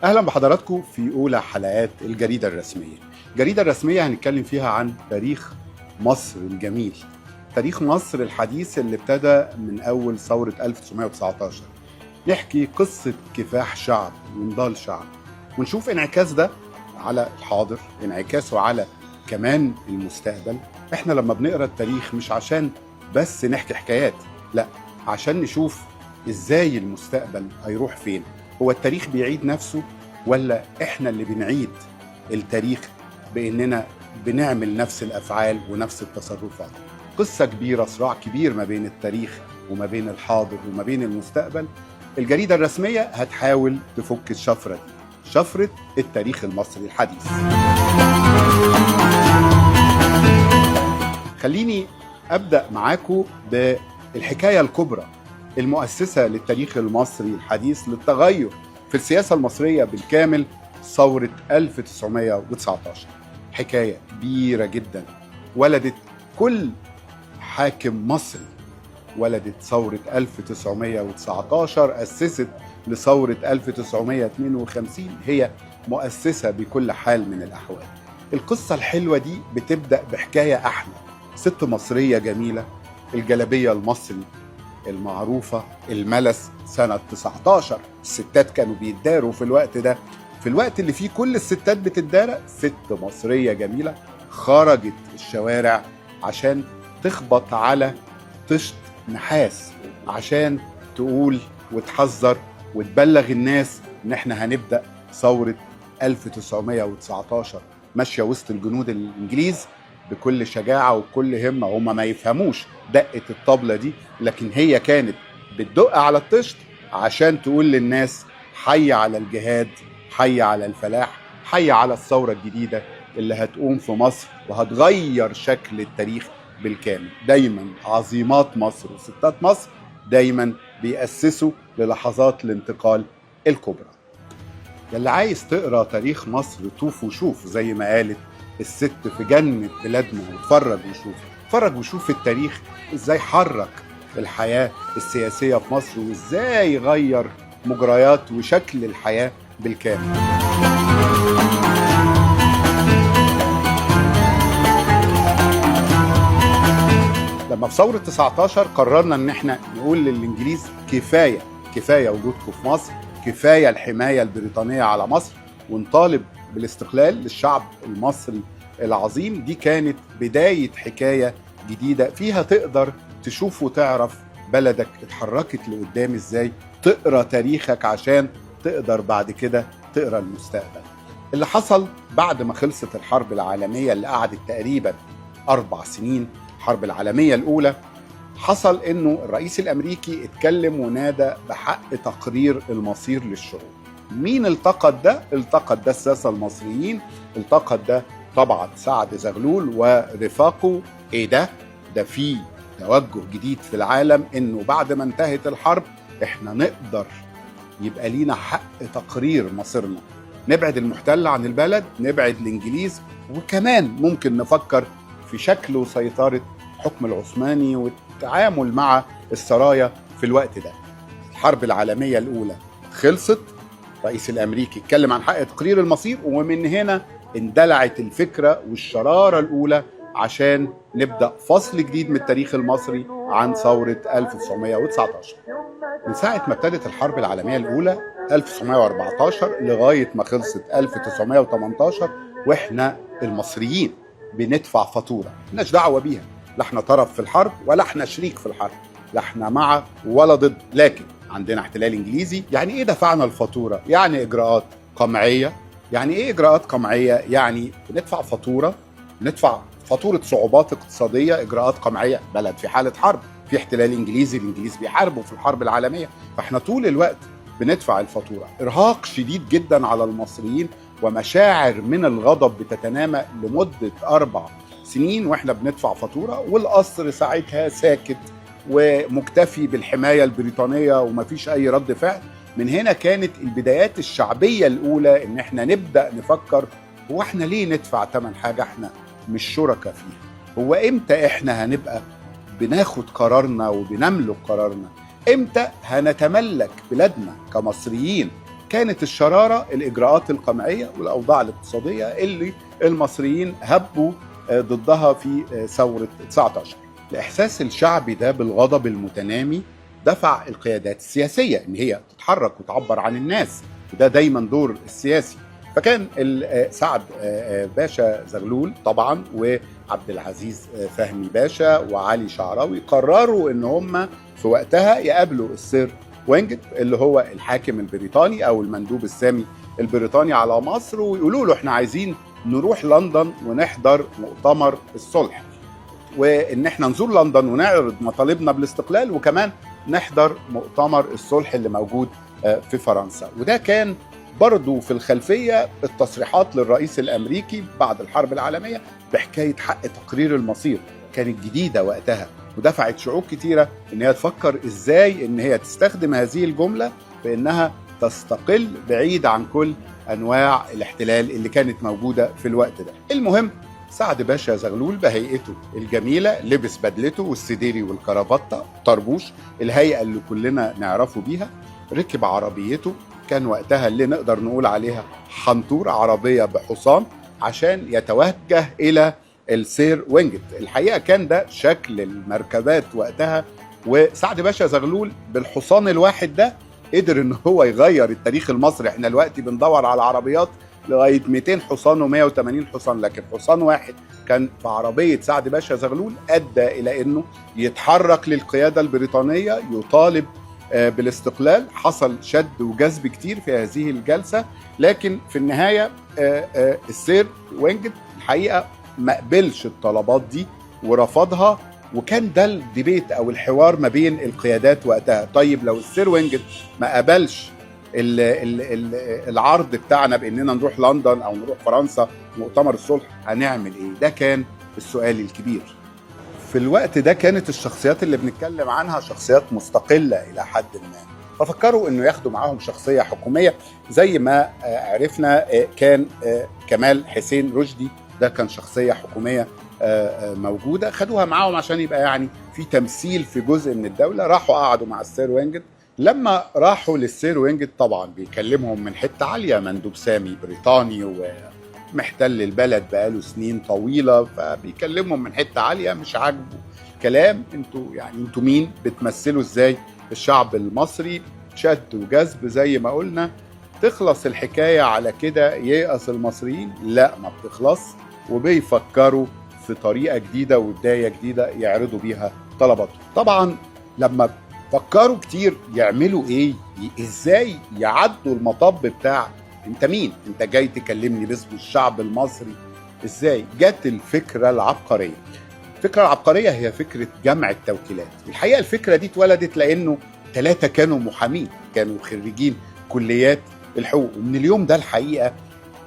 اهلا بحضراتكم في اولى حلقات الجريدة الرسمية. الجريدة الرسمية هنتكلم فيها عن تاريخ مصر الجميل، تاريخ مصر الحديث اللي ابتدى من اول ثورة 1919. نحكي قصة كفاح شعب ونضال شعب، ونشوف انعكاس ده على الحاضر، انعكاسه على كمان المستقبل. احنا لما بنقرا التاريخ مش عشان بس نحكي حكايات، لا، عشان نشوف ازاي المستقبل هيروح فين. هو التاريخ بيعيد نفسه ولا احنا اللي بنعيد التاريخ باننا بنعمل نفس الافعال ونفس التصرفات؟ قصة كبيره، صراع كبير ما بين التاريخ وما بين الحاضر وما بين المستقبل. الجريدة الرسمية هتحاول تفك الشفرة دي، شفرة التاريخ المصري الحديث. خليني ابدا معاكم بالحكاية الكبرى المؤسسة للتاريخ المصري الحديث، للتغير في السياسة المصرية بالكامل، ثورة 1919. حكاية كبيرة جدا ولدت كل حاكم مصري، ولدت ثورة 1919، أسست لثورة 1952، هي مؤسسة بكل حال من الأحوال. القصة الحلوة دي بتبدأ بحكاية أحلى، ست مصرية جميلة، الجلابية المصري المعروفة، الملس سنة 19. الستات كانوا بيتداروا في الوقت ده، في الوقت اللي فيه كل الستات بتتدارى، ست مصرية جميلة خرجت الشوارع عشان تخبط على طشت نحاس، عشان تقول وتحذر وتبلغ الناس ان احنا هنبدأ ثورة 1919. ماشية وسط الجنود الإنجليز بكل شجاعة وبكل همة، هما ما يفهموش دقة الطبلة دي، لكن هي كانت بتدق على الطشت عشان تقول للناس حي على الجهاد، حي على الفلاح، حي على الثورة الجديدة اللي هتقوم في مصر وهتغير شكل التاريخ بالكامل. دايما عظيمات مصر وستات مصر دايما بيأسسوا للحظات الانتقال الكبرى. اللي عايز تقرأ تاريخ مصر طوف وشوف، زي ما قالت الست في جنة بلادنا، واتفرج وشوف، اتفرج وشوف التاريخ ازاي حرك الحياة السياسية في مصر وازاي غير مجريات وشكل الحياة بالكامل. لما في ثورة 19 قررنا ان احنا نقول للانجليز كفاية، كفاية وجودكم في مصر، كفاية الحماية البريطانية على مصر، ونطالب بالاستقلال للشعب المصري العظيم. دي كانت بداية حكاية جديدة فيها تقدر تشوف وتعرف بلدك اتحركت لقدام ازاي، تقرأ تاريخك عشان تقدر بعد كده تقرأ المستقبل. اللي حصل بعد ما خلصت الحرب العالمية اللي قعدت تقريبا 4 سنين، الحرب العالمية الأولى، حصل إنه الرئيس الأمريكي اتكلم ونادى بحق تقرير المصير للشعوب. مين التقط ده؟ التقط ده الساسة المصريين، التقط ده طبعا سعد زغلول ورفاقه. ايه ده؟ ده في توجه جديد في العالم انه بعد ما انتهت الحرب احنا نقدر يبقى لينا حق تقرير مصيرنا، نبعد المحتل عن البلد، نبعد الانجليز، وكمان ممكن نفكر في شكل وسيطرة حكم العثماني والتعامل مع السرايا في الوقت ده. الحرب العالمية الأولى خلصت، الرئيس الأمريكي اتكلم عن حق تقرير المصير، ومن هنا اندلعت الفكرة والشرارة الأولى عشان نبدأ فصل جديد من التاريخ المصري عن ثورة 1919. من ساعة ما ابتدت الحرب العالمية الأولى 1914 لغاية ما خلصت 1918 وإحنا المصريين بندفع فاتورة مالناش دعوة بيها، لا احنا طرف في الحرب ولا احنا شريك في الحرب، لا احنا مع ولا ضد، لكن عندنا احتلال انجليزي. يعني ايه دفعنا الفاتورة؟ يعني اجراءات قمعيه. يعني ايه اجراءات قمعيه؟ يعني بندفع فاتورة، ندفع فاتورة صعوبات اقتصادية، اجراءات قمعيه، بلد في حاله حرب، في احتلال انجليزي، الانجليز بيحاربوا في الحرب العالمية، فاحنا طول الوقت بندفع الفاتورة. ارهاق شديد جدا على المصريين ومشاعر من الغضب بتتنامى لمدة 4 سنين واحنا بندفع فاتورة، والقصر ساعتها ساكت ومكتفي بالحماية البريطانية ومفيش أي رد فعل. من هنا كانت البدايات الشعبية الأولى إن احنا نبدأ نفكر هو احنا ليه ندفع تمن حاجة احنا مش شركاء فيها؟ هو إمتى احنا هنبقى بناخد قرارنا وبنملك قرارنا؟ إمتى هنتملك بلادنا كمصريين كانت الشرارة الإجراءات القمعية والأوضاع الاقتصادية اللي المصريين هبوا ضدها في ثورة 19. الإحساس الشعبي ده بالغضب المتنامي دفع القيادات السياسية إن هي تتحرك وتعبر عن الناس، وده دايما دور السياسي. فكان سعد باشا زغلول طبعا وعبد العزيز فهمي باشا وعلي شعراوي قرروا إن هم في وقتها يقابلوا السير وينجت اللي هو الحاكم البريطاني أو المندوب السامي البريطاني على مصر، ويقولوا له احنا عايزين نروح لندن ونحضر مؤتمر الصلح، وإن احنا نزور لندن ونعرض مطالبنا بالاستقلال، وكمان نحضر مؤتمر الصلح اللي موجود في فرنسا. وده كان برضو في الخلفية التصريحات للرئيس الأمريكي بعد الحرب العالمية بحكاية حق تقرير المصير، كانت جديدة وقتها ودفعت شعوب كتيرة إن هي تفكر إزاي إن هي تستخدم هذه الجملة بإنها تستقل بعيد عن كل أنواع الاحتلال اللي كانت موجودة في الوقت ده. المهم سعد باشا زغلول بهيئته الجميلة لبس بدلته والسديري والكرافتة طربوش، الهيئة اللي كلنا نعرفه بيها، ركب عربيته، كان وقتها اللي نقدر نقول عليها حنطور، عربية بحصان، عشان يتوجه إلى السير وينجت. الحقيقة كان ده شكل المركبات وقتها، وسعد باشا زغلول بالحصان الواحد ده قدر ان هو يغير التاريخ المصري. احنا دلوقتي بندور على عربيات لغاية 200 حصان و180 حصان، لكن حصان واحد كان في عربية سعد باشا زغلول أدى إلى أنه يتحرك للقيادة البريطانية يطالب بالاستقلال. حصل شد وجذب كتير في هذه الجلسة، لكن في النهاية السير وينجت الحقيقة ما قبلش الطلبات دي ورفضها، وكان ده ال debate أو الحوار ما بين القيادات وقتها. طيب لو السير وينجت ما قبلش العرض بتاعنا باننا نروح لندن او نروح فرنسا مؤتمر الصلح، هنعمل ايه؟ ده كان السؤال الكبير. في الوقت ده كانت الشخصيات اللي بنتكلم عنها شخصيات مستقلة الى حد ما، ففكروا انه ياخدوا معاهم شخصية حكومية زي ما عرفنا كان كمال حسين رشدي، ده كان شخصية حكومية موجودة، خدوها معاهم عشان يبقى يعني في تمثيل في جزء من الدولة. راحوا قعدوا مع السير وينجت. لما راحوا للسير وينجت طبعا بيكلمهم من حتة عالية، مندوب سامي بريطاني ومحتل البلد بقاله سنين طويلة، فبيكلمهم من حتة عالية، مش عاجبه كلام، انتوا يعني انتوا مين، بتمثلوا ازاي الشعب المصري؟ شد وجذب زي ما قلنا. تخلص الحكاية على كده ييأس المصريين؟ لا، ما بتخلص، وبيفكروا في طريقة جديدة وبداية جديدة يعرضوا بيها طلباتهم. طبعا لما فكروا كتير يعملوا ايه، ازاي يعدوا المطب بتاع انت مين، انت جاي تكلمني باسم الشعب المصري ازاي، جت الفكرة العبقرية. الفكرة العبقرية هي فكرة جمع التوكيلات. الحقيقة الفكرة دي اتولدت لانه 3 كانوا محامين، كانوا خريجين كليات الحقوق، ومن اليوم ده الحقيقة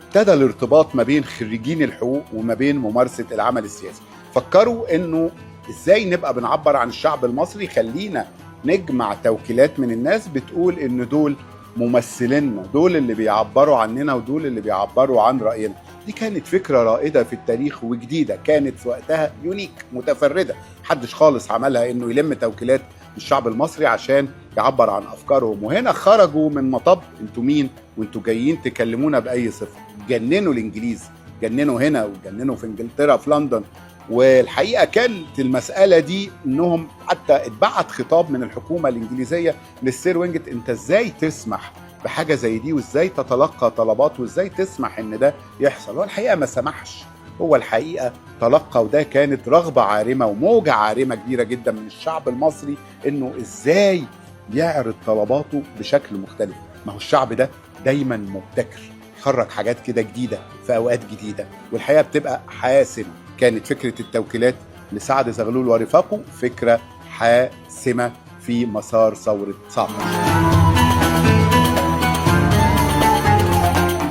ابتدى الارتباط ما بين خريجين الحقوق وما بين ممارسة العمل السياسي. فكروا انه ازاي نبقى بنعبر عن الشعب المصري، خلينا نجمع توكيلات من الناس بتقول ان دول ممثليننا، دول اللي بيعبروا عننا ودول اللي بيعبروا عن رأينا. دي كانت فكرة رائدة في التاريخ وجديدة، كانت في وقتها يونيك، متفردة، محدش خالص عملها، انه يلم توكيلات الشعب المصري عشان يعبر عن افكارهم. وهنا خرجوا من مطب انتوا مين وانتوا جايين تكلمونا بأي صفة. جننوا الانجليز، جننوا هنا وجننوا في انجلترا في لندن. والحقيقة كانت المسألة دي انهم حتى اتبعت خطاب من الحكومة الانجليزية للسير وينجت، انت ازاي تسمح بحاجة زي دي، وازاي تتلقى طلبات، وازاي تسمح ان ده يحصل. هو الحقيقة ما سمحش، هو الحقيقة تلقى، وده كانت رغبة عارمة وموجة عارمة كبيرة جدا من الشعب المصري انه ازاي يعرض طلباته بشكل مختلف. ما هو الشعب ده دايما مبتكر، خرج حاجات كده جديدة في اوقات جديدة، والحقيقة بتبقى حاسمة. كانت فكرة التوكيلات لسعد زغلول ورفاقه فكرة حاسمة في مسار ثورة 19.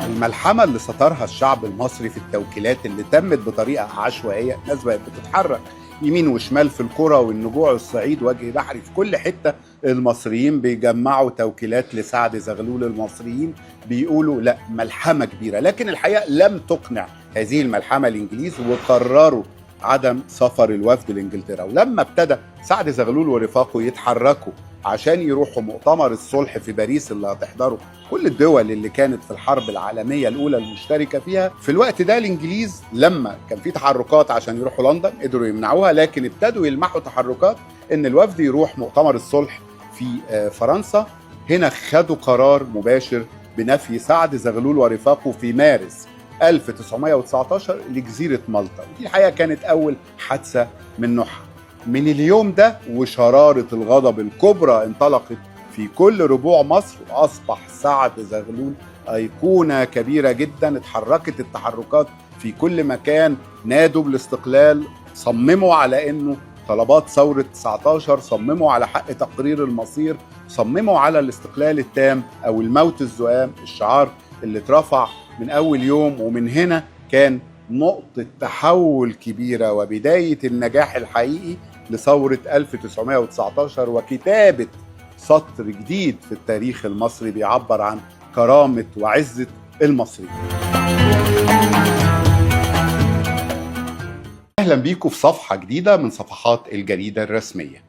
الملحمة اللي سطرها الشعب المصري في التوكيلات اللي تمت بطريقة عشوائية، ناس بقت بتتحرك يمين وشمال في القرى والنجوع والصعيد وجه بحري، في كل حتة المصريين بيجمعوا توكيلات لسعد زغلول. المصريين بيقولوا لا، ملحمة كبيرة. لكن الحقيقة لم تقنع هذه الملحمة الإنجليز، وقرروا عدم سفر الوفد لإنجلترا. ولما ابتدى سعد زغلول ورفاقه يتحركوا عشان يروحوا مؤتمر الصلح في باريس اللي هتحضره كل الدول اللي كانت في الحرب العالمية الأولى المشتركة فيها. في الوقت ده الإنجليز لما كان في تحركات عشان يروحوا لندن قدروا يمنعوها، لكن ابتدوا يلمحوا تحركات إن الوفد يروح مؤتمر الصلح في فرنسا. هنا خدوا قرار مباشر بنفي سعد زغلول ورفاقه في مارس 1919 لجزيرة مالطا. ودي الحقيقة كانت أول حادثة من نوعها. من اليوم ده وشرارة الغضب الكبرى انطلقت في كل ربوع مصر، وأصبح سعد زغلول أيقونة كبيرة جدا. اتحركت التحركات في كل مكان، نادوا بالاستقلال، صمموا على أنه طلبات ثورة 19، صمموا على حق تقرير المصير، صمموا على الاستقلال التام أو الموت الزؤام، الشعار اللي اترفع من أول يوم. ومن هنا كان نقطة تحول كبيرة وبداية النجاح الحقيقي لثورة 1919 وكتابة سطر جديد في التاريخ المصري بيعبر عن كرامة وعزة المصري. أهلا بيكم في صفحة جديدة من صفحات الجريدة الرسمية.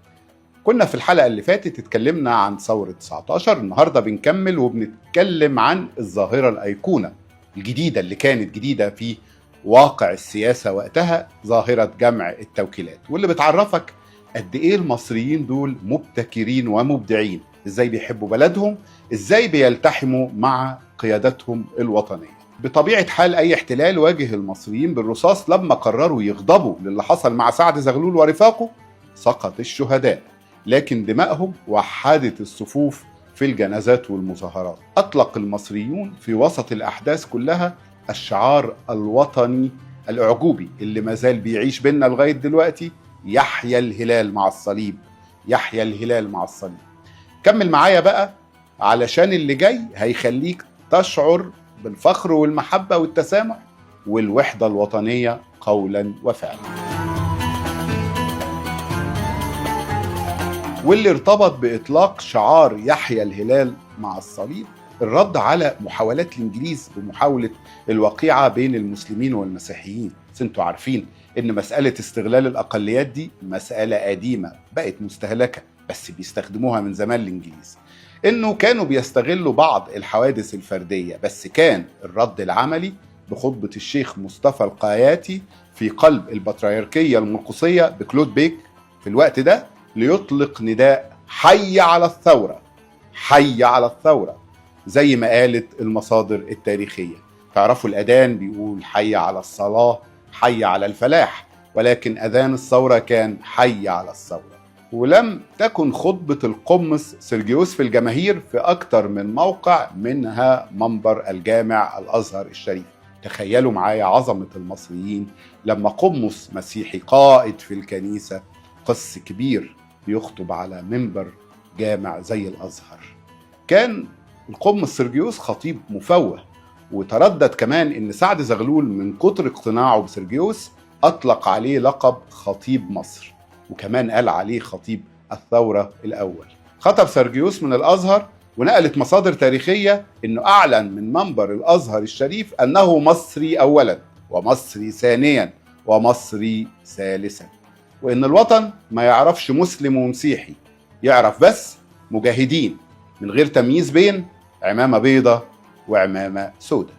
كنا في الحلقة اللي فاتت اتكلمنا عن ثورة 19، النهاردة بنكمل وبنتكلم عن الظاهرة الأيقونة الجديدة اللي كانت جديدة في واقع السياسة وقتها، ظاهرة جمع التوكيلات، واللي بتعرفك قد إيه المصريين دول مبتكرين ومبدعين، إزاي بيحبوا بلدهم، إزاي بيلتحموا مع قيادتهم الوطنية. بطبيعة حال أي احتلال واجه المصريين بالرصاص لما قرروا يغضبوا للي حصل مع سعد زغلول ورفاقه. سقط الشهداء، لكن دمائهم وحدت الصفوف في الجنازات والمظاهرات. أطلق المصريون في وسط الأحداث كلها الشعار الوطني الأعجوبي اللي مازال بيعيش بينا لغاية دلوقتي: يحيى الهلال مع الصليب، يحيى الهلال مع الصليب. كمل معايا بقى علشان اللي جاي هيخليك تشعر بالفخر والمحبة والتسامح والوحدة الوطنية قولا وفعلا. واللي ارتبط بإطلاق شعار يحيى الهلال مع الصليب الرد على محاولات الإنجليز بمحاولة الوقيعة بين المسلمين والمسيحيين. بس انتوا عارفين إن مسألة استغلال الأقليات دي مسألة قديمة بقت مستهلكة، بس بيستخدموها من زمان الإنجليز. إنه كانوا بيستغلوا بعض الحوادث الفردية، بس كان الرد العملي بخطبة الشيخ مصطفى القياتي في قلب البطريركية المرقصية بكلود بيك في الوقت ده ليطلق نداء حي على الثورة، حي على الثورة، زي ما قالت المصادر التاريخية. تعرفوا الأذان بيقول حي على الصلاة، حي على الفلاح، ولكن أذان الثورة كان حي على الثورة. ولم تكن خطبة القمص سيرجيوس في الجماهير في أكتر من موقع، منها منبر الجامع الأزهر الشريف. تخيلوا معايا عظمة المصريين لما قمص مسيحي قائد في الكنيسة، قس كبير، بيخطب على منبر جامع زي الأزهر. كان القمص سيرجيوس خطيب مفوه، وتردد كمان إن سعد زغلول من كتر اقتناعه بسيرجيوس أطلق عليه لقب خطيب مصر، وكمان قال عليه خطيب الثورة الأول. خطب سيرجيوس من الأزهر، ونقلت مصادر تاريخية إنه أعلن من منبر الأزهر الشريف أنه مصري أولا ومصري ثانيا ومصري ثالثا، وإن الوطن ما يعرفش مسلم ومسيحي، يعرف بس مجاهدين من غير تمييز بين عمامة بيضة وعمامة سودة.